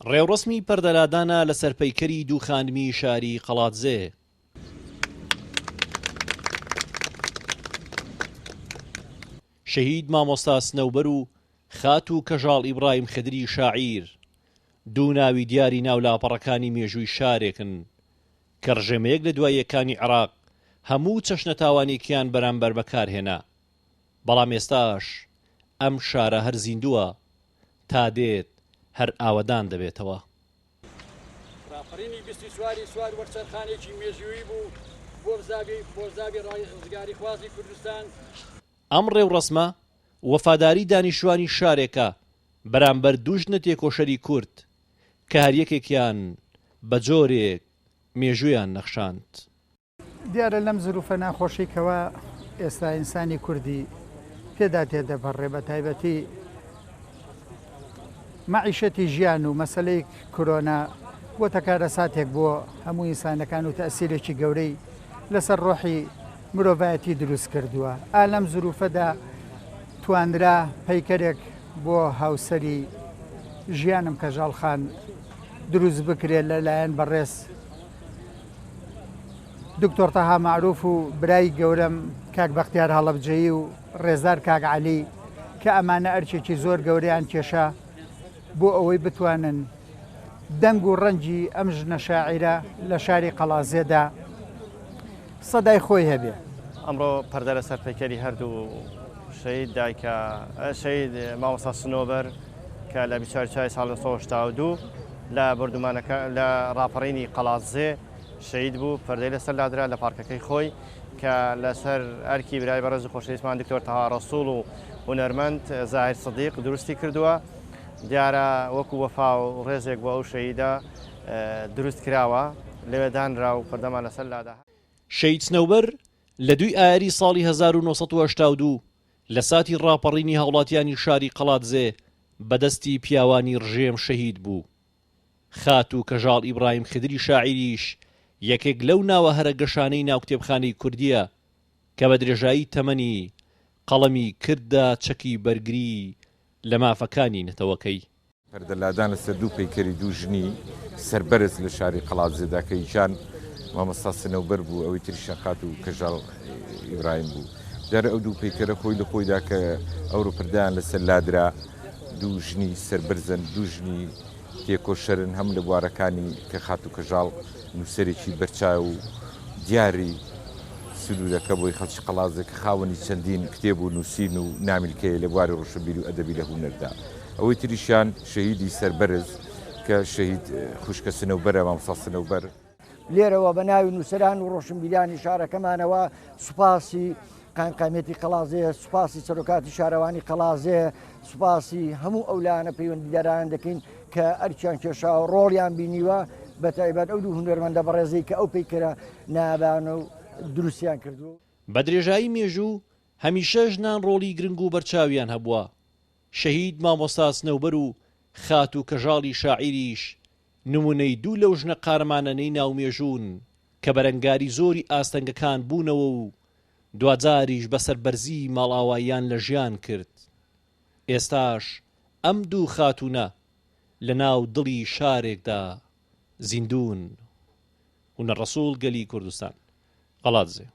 ڕێوڕەسمی پەردەلادانە لەسەر پەیکەری دوو خانمی شاری قەڵادزێ. شەهید مامۆستا سنەوبەر و خاتوو کەژاڵ ئیبڕایم خدری شاعیر، دوو ناوی دیاری ناو لاپەڕەکانی مێژووی شارێکن کە ڕژێمە یەک لە دوای یەکانی عێراق هەموو چەشنە تاوانێکیان بەرامبەر بەکار هێنا، بەڵام ئێستاش ئەم شارە هەر زیندووە، تا دێت هەر ئاوەدان دەبێتەوە. ڕاپەڕینی 24 ی چوار وەرچەرخانێکی مێژوویی بوو بۆ بزاڤی بۆ بزاڤی ڕزگاریخوازی کوردستان. ئەم ڕێوڕەسمە وەفاداری دانیشتوانی شارێکە بەرامبەر دوو ژنە تێکۆشەری کورد کە هەریەکێکیان بە جۆرێک مێژوویان نەخشاند. دیارە لەم زروفە ناخۆشەی کەوا ئێستا ئینسانی کوردی پێدا تێدەپەڕێ بە تایبەتی مەعیشەتی ژیان و مەسەلەی کرۆنا بۆتە کارەساتێک بۆ هەموو ئینسانەکان و تەسیرێکی گەورەی لەسەر ڕۆحی مرۆڤایەتی دروست کردووە ئا لەم زروفەدا توانرا پەیکەرێک بۆ هاوسەری ژیانم کەژاڵ خان دروست بکرێت لەلایەن بەڕێز دکتۆر تەها مەعروف و برای گەورەم کاک بەختیار هەڵەبجەیی و ڕێزدار کاک عەلی کە ئەمانە ئەرکێکی زۆر گەورەیان کێشا بۆ ئەوەی بتوانن دەنگ و ڕەنگی ئەم ژنە شاعیرە لە شاری قەڵازێدا سەدای خۆی هەبێ. ئەمڕۆ پەردە لەسەر پەیکەری هەردوو شەهید دایکە شەهید مامۆستا سنۆبەر کە لە 24 چواری ساڵ 1982 لە بۆردومانەکە لە ڕاپەڕینی قەڵادزێ شەهید بوو، پەردەی لەسەر لادرا لە پارکەکەی خۆی کە لەسەر ئەرکی برای بەڕێز و خۆشەویستمان دکتۆر تەها ڕەسوڵ و هونەرمەند زاهیر سدیق دروستی کردووە. دیارە وەکو وەفا و ڕێزێک بۆ ئەو شەهیدە دروست کراوە، لەوێ دانرا و پەردەمان لەسەر لادا. شەهید سنەوبەر لە دووی ئایاری ساڵی 1982 لە ساتی ڕاپەڕینی هاوڵاتیانی شاری قەڵادزێ بە دەستی پیاوانی ڕژێم شەهید بوو. خاتوو کەژاڵ ئیبڕاهیم خدری شاعیریش یەکێک لەو ناوە هەرە گەشانەی ناو کتێبخانەی کوردییە کە بە درێژایی تەمەنی قەڵەمی کردە چەکی بەرگری لە مافەکانی نەتەوەکەی. پەردەلادان لەسەر دوو پەیکەری دوو ژنی سەربەرز لە شاری قەڵادزێدا کە یەکیان مامۆستا سنەوبەر بوو ئەوی تریشیان خاتوو کەژاڵ ئیبراهیم بوو. دیارە ئەو دوو پەیکەرە خۆی لە خۆیدا کە ئەورۆ پردەیان لەسەر لادرا دوو ژنی سەربەرزن، دوو ژنی تێکۆشەرن هەم لە بوارەکانی کە خاتوو کەژاڵ نووسەرێکی بەرچاو و دیاری سنوورەکە بۆی خەڵکی قەڵادزێ کە خاوەنی چەندین کتێب و نووسین و نامیلکەیە لە بواری ڕۆشنبیری و ئەدەبی لە هونەردا. ئەوەی تریشیان شەهیدی سەربەرز کە شەهید خوشکە سنەوبەرە، مامۆستا سنەوبەر. لێرەوە بە ناوی نووسەران و ڕۆشنبیرانی شارەکەمانەوە سوپاسی قایمقامیەتی قەڵازێ، سوپاسی سەرۆکاتی شارەوانی قەڵازێ، سوپاسی هەموو ئەو لایەنە پەیوەندیدارانە دەکەین کە ئەرکیان کێشاوە، ڕۆڵیان بینیوە، بە تایبەت ئەو دوو هونەرمەندە بەڕێزەی کە ئەو پەیکەرە نایابانە و دروستیان کردووە. بە درێژایی مێژوو هەمیشە ژنان ڕۆڵی گرنگ و بەرچاویان هەبووە، شەهید مامۆستا سنەوبەر و خاتوو کەژاڵی شاعیریش نموونەی دوو لەو ژنە قارەمانانەی ناو مێژوون کە بەرەنگاری زۆری ئاستەنگەکان بوونەوە و دواجاریش بە سەربەرزی ماڵئاواییان لە ژیان کرد. ئێستاش ئەم دوو خاتوونە لە ناو دڵی شارێکدا زیندوون. هونەر ڕەسووڵ گەلی کوردستان. قەڵادزێ.